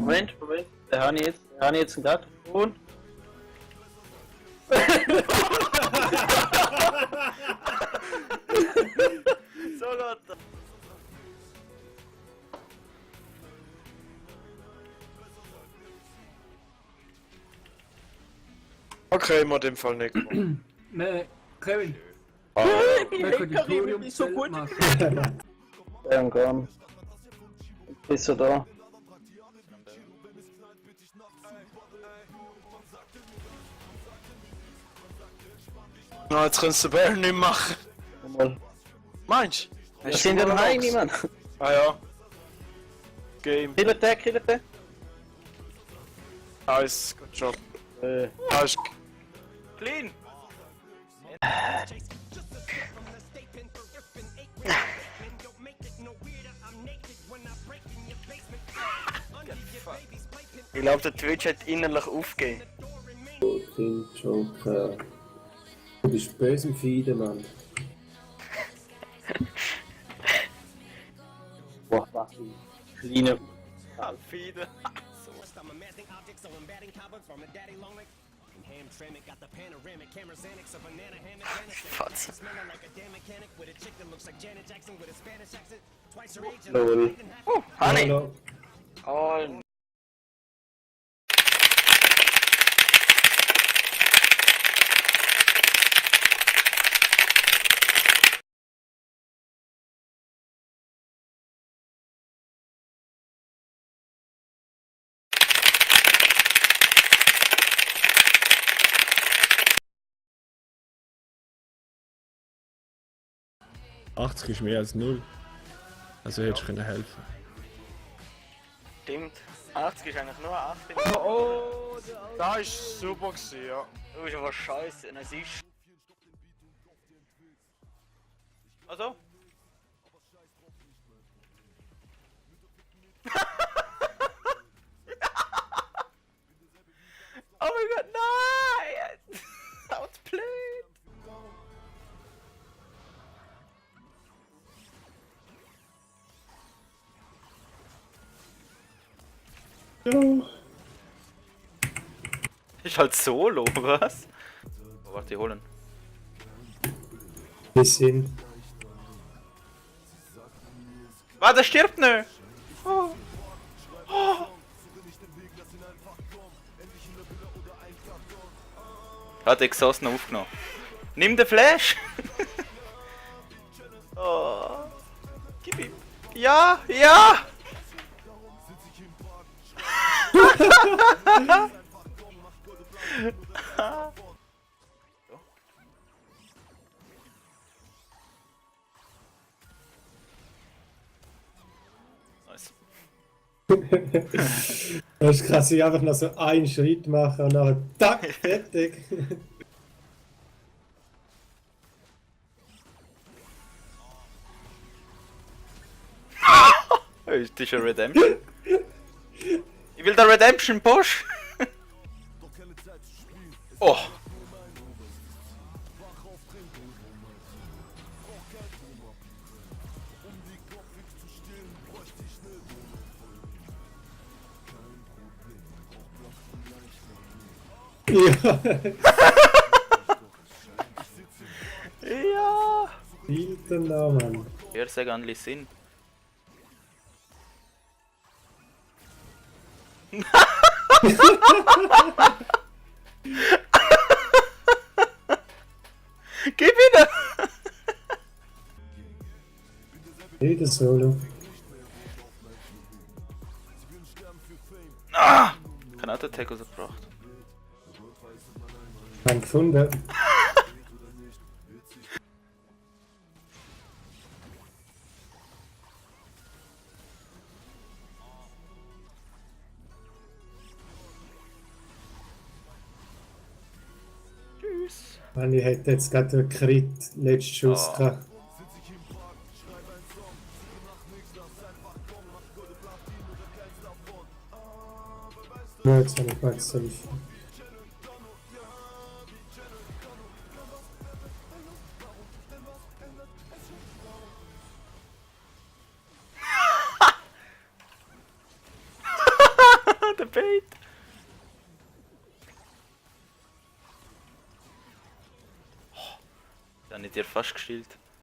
Moment, wir hören jetzt einen Cut. Und? So Gott. Okay, mal dem Fall nicht. Nee, Kevin, Ah, wir können die Thorium so gut. machen. Gern. Bist du da? na, jetzt kannst du den Bär nicht machen. Mal. Meinst du? Wir sind ja daheim, niemand. Ah ja. Game. Killer den. Nice, good job. Nice. Clean! Ich glaube, der Twitch hat innerlich aufgegeben. King Joker. Du bist böse im Feiden, Mann. Boah, was? Kleine. Alfide. Fotze. Lol. Honey! Hallo. Oh, ...80 ist mehr als 0. Also hättest du können helfen. stimmt. 80 ist eigentlich nur 8. Das war super gewesen, ja. Du bist aber scheiße, es ist. Also? Oh mein Gott, nein! Outplayed! Ist halt solo, was? Oh, warte, die holen. Bisschen. Warte, stirbt nicht! Oh. Oh. Hat Exhaust noch aufgenommen. Nimm den Flash! Oh. Gib ihm. Ja, ja! Nice. Das ist krass, ich einfach noch so einen Schritt machen und dann tack, fertig. Das ist ein Redemption. Ich will der Redemption Push. Oh. Ja. Ja. Hilton da, Mann. Hier sag an Sinn. Gib wieder! Hilton Solo. Ah! Kein Auto-Attack rausgebracht. Haben gefunden. Tschüss. Mann, ich hätte jetzt gerade einen Crit letzten Schuss gehabt. Gut. jetzt habe ich gemeint, soll ich. Der Bait! Oh, da habe ich dir fast gestillt.